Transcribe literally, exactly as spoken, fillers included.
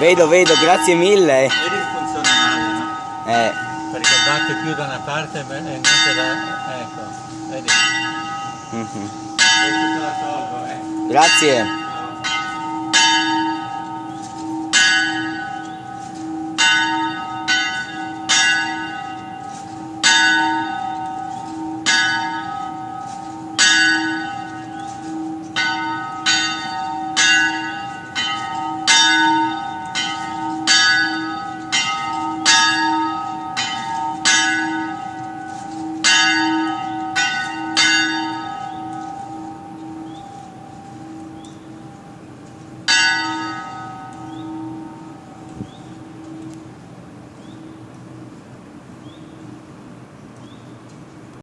Vedo, vedo, grazie mille. Vedi, funziona male, no? Eh. Perché batte più da una parte e meno da... Ecco, vedi? Mhm. Adesso te la tolgo, eh. Grazie.